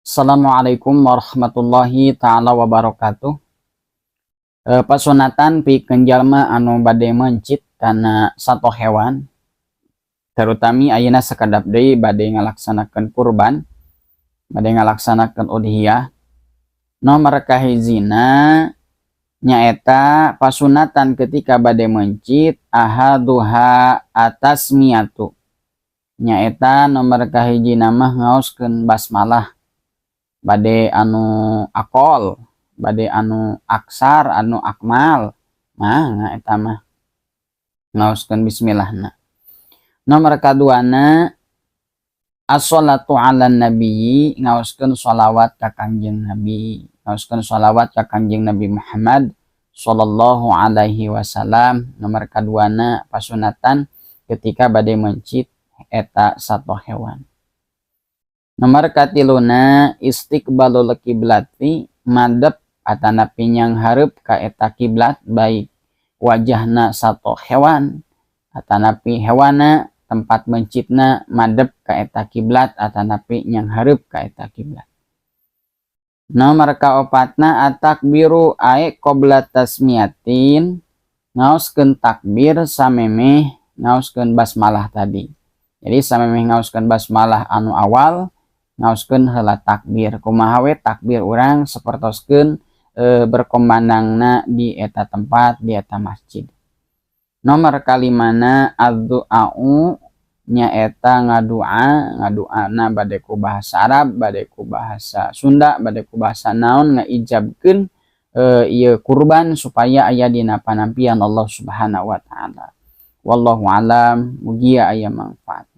Assalamualaikum warahmatullahi taala wabarakatuh. Pasunatan pikeun jalma anu bade meuncit kana sato hewan, terutami ayeuna sakedap deui bade ngalaksanakeun kurban, bade ngalaksanakeun udhiyah. Nomor kahijina nyaeta pasunatan ketika bade meuncit, ahaduha at-tasmiyatu, nyaeta nomor kahijina mah ngaoskeun basmalah, bade anu aqol, bade anu aksar, anu akmal mah eta mah ngaoskeun bismillahna. Nomor kaduana, as-sholatu ala nabi, ngaoskeun sholawat ka Kangjeng Nabi, ngaoskeun sholawat ka Kangjeng Nabi Muhammad sallallahu alaihi wasallam. Nomor kaduana pasunatan ketika bade meuncit eta sato hewan. Nomor katiluna, istiqbalul kiblati, madep atanapi nyanghareup ka eta kiblat, baik wajahna sato hewan atanapi hewana tempat meuncitna madep ka eta kiblat atanapi nyanghareup ka eta kiblat. Nomor kaopatna, at-takbiru ae qabla tasmiyatin, ngaoskeun takbir samemeh ngaoskeun basmalah tadi. Jadi samemeh ngaoskeun basmalah anu awal, ngaoskeun heula takbir. Kumaha we takbir urang sapertoskeun berkomandangna di eta tempat, di eta masjid. Nomor kalimana, ad-du'au, nyaeta ngadua. Ngaduana bade ku bahasa Arab, bade ku bahasa Sunda, bade ku bahasa naon, ngaijabkeun ieu kurban supaya aya dina panampian Allah Subhanahu wa taala. Wallahu alam, mugia aya manfaatna.